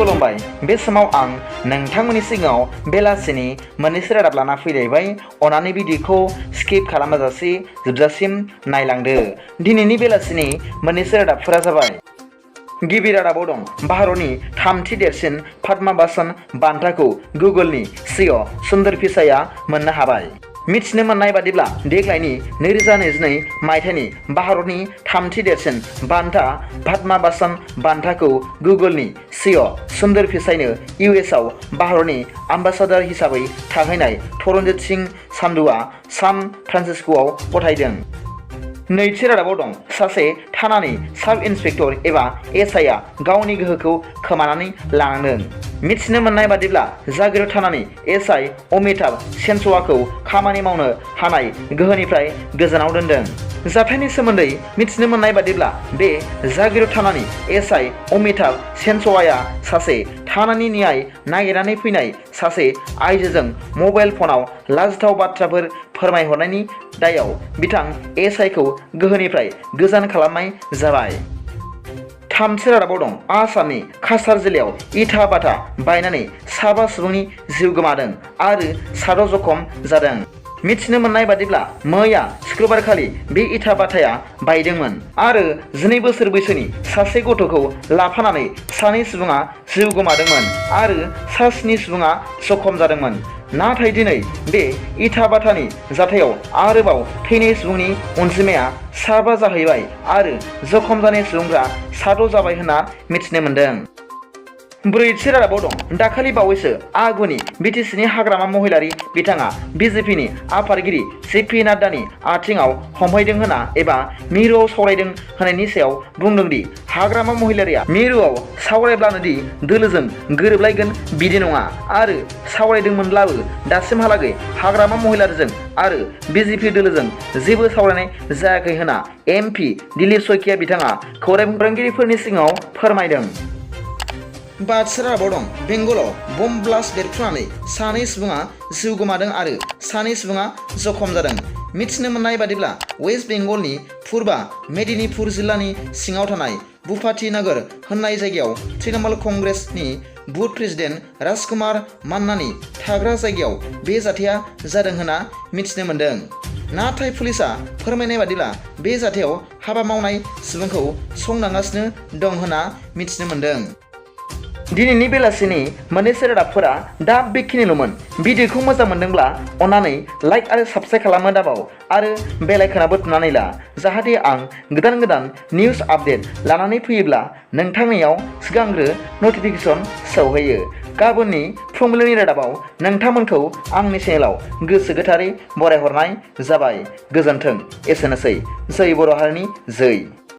खुलुमबाय बे समाव आं नोंथांमोननि सिगाङाव बेलासिनि मोननैसो रादाब लाना फैलायबाय अनानै भिडिअखौ स्किप खालामाजासे जोबजासिम नायलांदो। दिनैनि बेलासिनि मोननैसो रादाबफोरा जाबाय गिबि रादाबाव दं भारतनि थामथि देरसिन पद्माभूषण बान्थाखौ गुगोलनि सिइअ सुंदर पिचाइआ मोननो हाबाय। मिथिनो मोननाय बादिब्ला देग्लायनि 2022 मायथाइनि भारतनि थामथि देरसिन बान्था पद्माभूषण बान्थाखौ गुगोलनि सिइअ सुंदर पिचाइनो इउएसआव भारतनि एम्बासाडर हिसाबै थाहैनाय तरनजित सिंह सान्धुआ सान फ्रान्सिस्क'आव गथायदों। नैथि रादाबाव दं सासे थानानि साब इन्सपेक्टर एबा एसआइआ गावनि गोहोखौ खोमानानै लानांदों। मिथिनो मोननाय बादिब्ला जागिरु थानानि एसआइ अमिताभ सेनसवाखौ खामानि मावनो हानाय गोहोनिफ्राय गोजानाव दोनदों। जाथायनि सोमोन्दै मिथिनो मोननाय बादिब्ला बे जागिरु थानानि एसआइ अमिताभ सेनसवाया सासे थानानि न्याय नागिरनानै फैनाय सासे आइजोजों मबाइल फनाव लाजिथाव बाथ्राफोर फोरमायहरनायनि दायाव बिथां एसआइखौ गोहोनिफ्राय गोजान खालामनाय जाबाय। थामथि रादाबाव दं आसामनि काछार जिल्लायाव इटा बाथा बायनानै 7 सुबुंनि जिउ गोमादों आरो 7 जखम जादों। मिथिनो मोननाय बादिब्ला मैया शुक्रबारखालि बे इटा बाथाया बायदोंमोन आरो 12 बोसोर बैसोनि सासे गथ'खौ लाफानानै 2 सुबुङा जिउ गोमादोंमोन आरो 7 सुबुङा जखम जादोंमोन। नाथाय दिनै बे इटा बाथानि जाथायाव आरोबाव थैनाय सुबुंनि अनजिमाया 7 जाहैबाय आरो जखम जानाय सुबुंफ्रा 7 जाबाय होनना मिथिनो मोन्दों। ब्रैथि रादाबाव दं दाखालि बावैसो आगुनि बिटिसिनि हाग्रामा महिलारि बिथाङा बिजेपिनि आफादगिरि जेपि नाड्डानि आथिङाव हमहैदों होना एबा मिरुआव सावरायदों होननायनि सायाव बुंदोंदि हाग्रामा महिलारिया मिरुआव सावरायब्लानो दि दोलोजों गोरोबलायगोन बिदि नङा आरो सावरायदोंमोनब्लाबो दासिमहालागै हाग्रामा महिलारिजों आरो बिजेपि दोलोजों जेबो सावरायनाय जायाखै होना एमपि दिलीप शइकिया बिथाङा खौरांगिरिफोरनि सिगाङाव फोरमायदों। बाथि रादाबाव दं बेंगलाव बम ब्लास्ट बेरफ्रुनानै 2 सुबुङा जिउ गोमादों आरो 2 सुबुङा जखम जादों। मिथिनो मोननाय बादिब्ला वेस्ट बेंगलनि पुर्बा मेदिनीपुर जिल्लानि सिङाव थानाय बुपाति नगर होननाय जायगायाव तृणमूल कंग्रेसनि बुथ प्रेसिडेन्ट राजकुमार मान्नानि थाग्रा जायगायाव बे जाथाया जादों होनना मिथिनो मोन्दों। नाथाय पुलिसआ फोरमायनाय बादिब्ला बे जाथायाव हाबा मावनाय सुबुंखौ संदांगासिनो दं होनना मिथिनो मोन्दों। दिनैनि बेलासिनि मोननैसो रादाबफोरा दा बेखिनिल'मोन। भिडिअखौ मोजां मोनदोंब्ला अन्नानै लाइक आरो साबस्क्राइब खालामनो दाबाव आरो बेल आइकनआबो थुनानै ला जाहाथे आं गोदान निउस आपडेट लानानै फैयोब्ला नोंथांनियाव सिगांग्रो नटिफिकेसन सौहैयो। गाबोननि फुंबिलिनि रादाबाव नोंथांमोनखौ आंनि चेनेलाव गोसो गोथारै बरायहरनाय जाबाय। गोजोन्थों। एसेनोसै। जै बर' हारिनि जै।